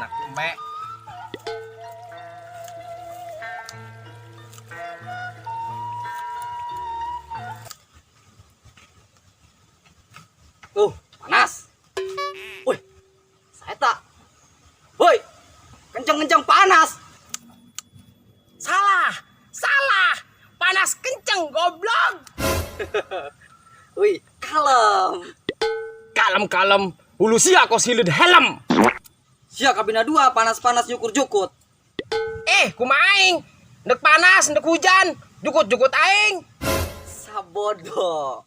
Anak mek. Panas. Wih, saya tak. Woi, kenceng-kenceng panas. Salah, salah. Panas kenceng goblok. Wih, kalem. Kalem kalem. Hulu sia kau silit helm. Sia kabina dua panas-panas nyukur jukut. Kumaha aing? Ndek panas, ndek hujan, jukut-jukut aing. Sabodo.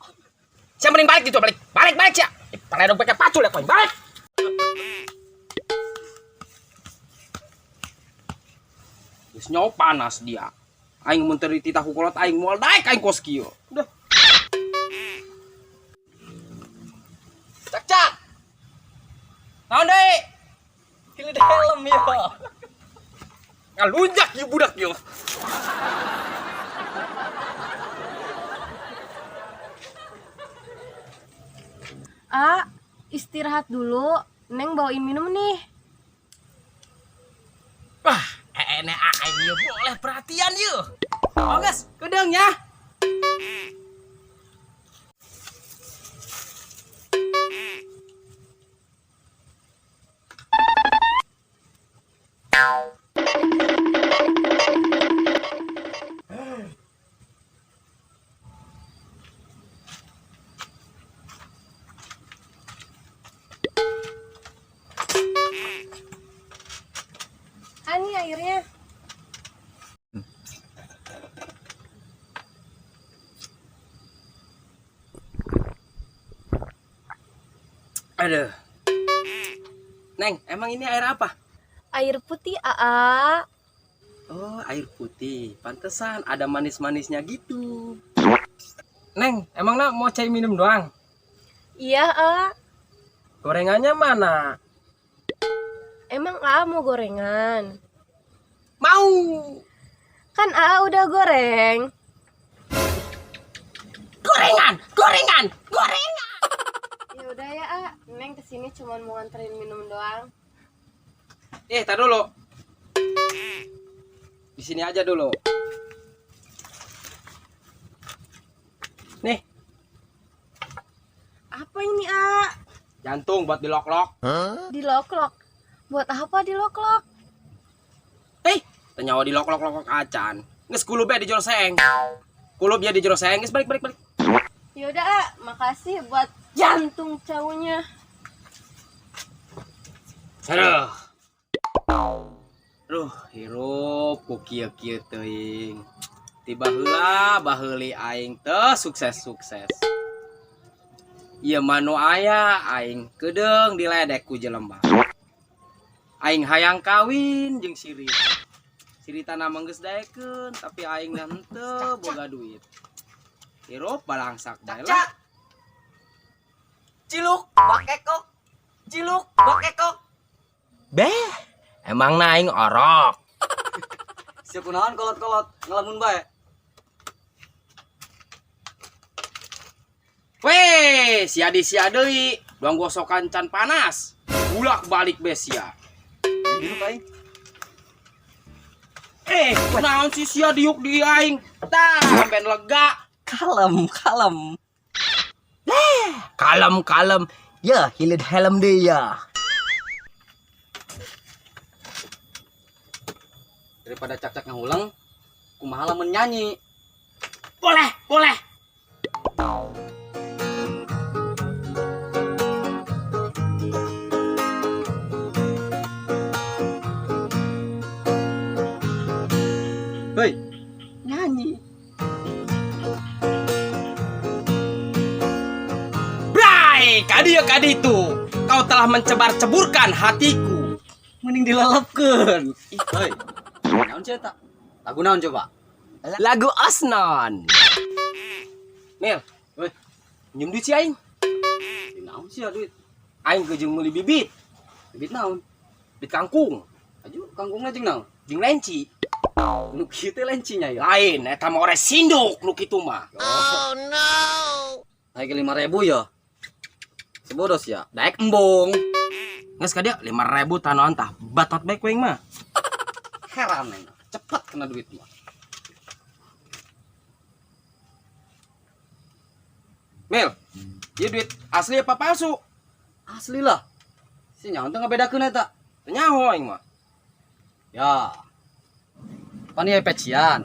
Sia mending balik gitu, balik. Balik, balik sia. Paledog pakai pacul ya, koin. Balik. Geus nyawa panas dia. Aing mun teu dititah ku kolot aing moal daek aing kos kieu. Udah. Cak cak. Naon deui? Ini helm ya. Ngalunjak ieu budak ieu. A, istirahat dulu. Neng bawain minum nih. Wah, enek aing ieu boleh perhatian ieu. Oh guys, kedeung ya. Ah, nih airnya. Aduh. Neng, emang ini air apa? Air putih, Aa. Oh, air putih. Pantesan ada manis-manisnya gitu. Neng, emang nak mau cai minum doang? Iya, A. Gorengannya mana? Emang A mau gorengan? Mau. Kan A udah goreng. Gorengan, gorengan, gorengan. Ya udah ya, A. Neng kesini cuma mau nganterin minum doang. Tar dulu. Di sini aja dulu. Nih. Apa ini, A? Jantung buat dilok-lok. Hah? Dilok-lok? Buat apa dilok-lok? Teu nyawa dilok-lok-lok acan. Geus kulub di jero seeng. Kulub ya di jero seeng, geus balik balik balik. Ya udah, A, makasih buat jantung cowoknya. Aduh. Duh, hirup ku kieu-kieu teuing. Tiba heula baheuli aing teu sukses-sukses. Ieu mah nu aya aing kedeung diledek ku jelema. Aing hayang kawin jeung si Rita. Si Rita na mah geus daekeun, tapi aing na henteu boga duit. Hirup balangsak bae lah. Ciluk bakekok. Ciluk bakekok. Beh, emang na aing orok. Sia kunaon kolot-kolot ngelamun bae. Weh, sia di sia deui, doang gosokan can panas. Bulak balik be sia. Diuk aing. Kunaon sih sia diuk di aing? Tah, sampean lega. Kalem, kalem. Kalem, kalem. Ya, hilir helm deui ya. Daripada cak-cak ngahulang, kumaha lamun nyanyi. Boleh, boleh. Hei, nyanyi. Bray, kadi ya kadi itu. Kau telah mencebar-ceburkan hatiku. Mending dilelepkeun. Ih, hei. Naon sia eta? Lagu naon coba? Lagu Osnon. Mil, Weh, nyium duit si aing. Naon sia duit? Aing keur meuli bibit. Bibit naon? Bibit kangkung. Aju kangkungna jeung naon? Jeung lenci. Nu kieu teh lencinya ya. Lain, eta mah ores sinduk nu kitu mah. Oh no. Naik 5.000 ya. Sebodos ya. Daek embung. Geus ka dia 5000 tanoan tah batot bae ku aing mah. Heran neng. Cepet kena duit mah. Mil, ieu duit asli apa palsu? Asli lah. Si nyaho teh ngabedakeun eta. Teu nyaho aing mah. Ya. Pan ieu pecian.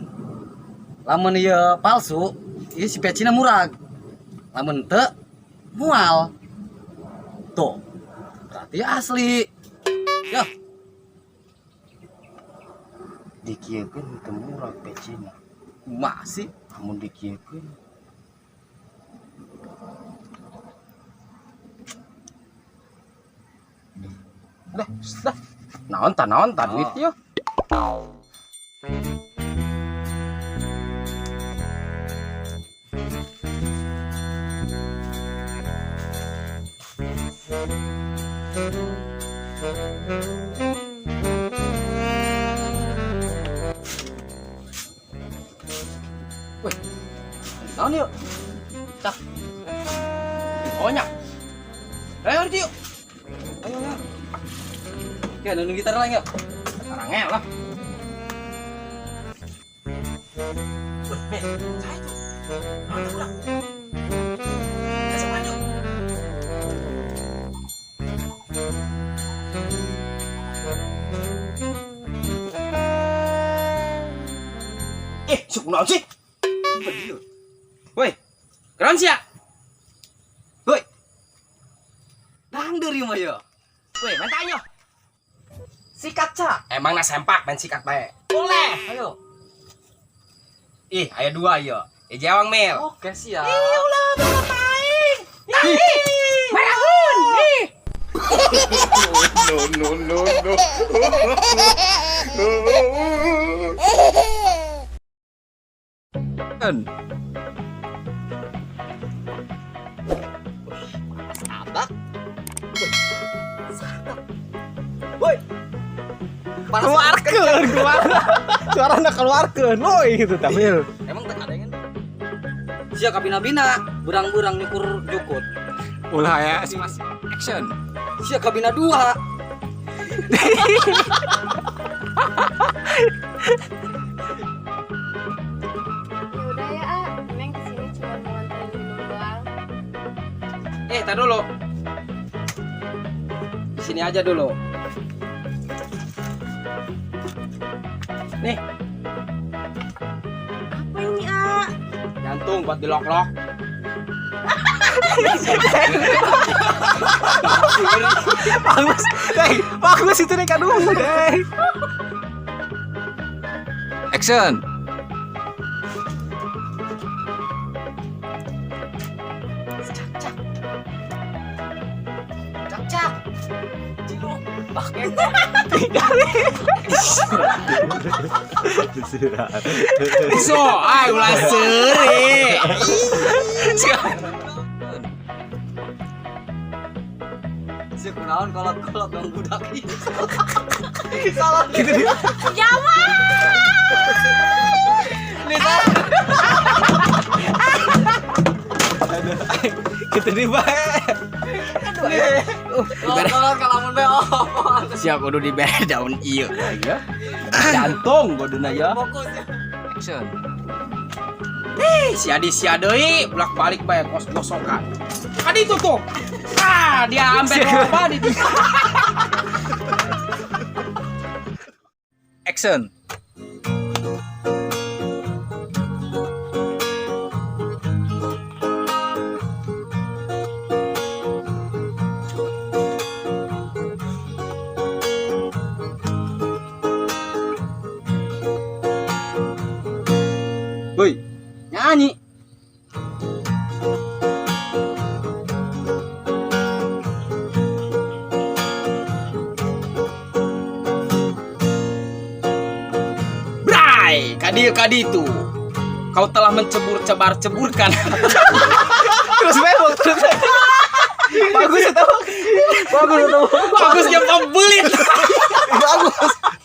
Lamun ieu palsu, ieu si pecina murag. Lamun teu mual. Tuh. Berarti asli. Ya, Dikieukeun teu murah pecina. masih Amun dikieukeun Dah, dah. Naon tah duit Oh. ieu? Naon yuk? Cak. Oh nya. Ayo yuk. Ayo ayo. Oke, nunung gitar lagi yuk. Sarangnya lah. Wih, Mil, saya itu. Naon tah budak? Kasih maju. Eh, sok naon sih? Woi, keren sih ya? Woi. Dangdeur ieu mah yeuh. Woi, main tanya. Sikat cak. Emang na sempak main sikat bae. Boleh. Ayo. Ih, aya dua ieu. Eh, jawang Mil. Oke, siap. Ih, ulah bawa aing. Ih, marahun. Ih. No, no, no, no. Sabak. Sabak. Woi. Panas. Keluarkeun, keluar. Suarana keluarkeun, woi gitu tapi. Emang teu kadengen. Sia kabina-bina, berang-berang nyukur jukut. Ulah ya si Mas action. Sia kabina dua. Ya udah ya, A. Neng kesini cuma mau nganterin minum doang. Eh, tar dulu. Di sini aja dulu. Nih, Apa ini, A? jantung buat dilok-lok. Bagus. Deh, bagus itu nih aduh, deh. Action. Cak cak. Cak cak. Cilok. Pakai. So, ay ulah seuri. Sia kunaon kolot-kolot dong budak ieu. Salah. Gitu dia. Ini salah. Gitu di bae. Kolot-kolot kalamun bae oh. Siap kudu dibere daun ieu ya. Jantung kuduna ya. Fokus ya. Action. Eh, si Adi si deui bolak-balik bae kos gosokan. Adi itu tuh. Ah, dia ambil loba di dia. Action. Woi, nyanyi. Bray, kadieu kaditu. Kau telah mencebur-cebar-ceburkan. Terus memang terus. Bagus itu. Bagus itu. Bagus yang pembelit. Bagus.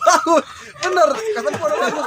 Bagus. Bener, kata gua bagus.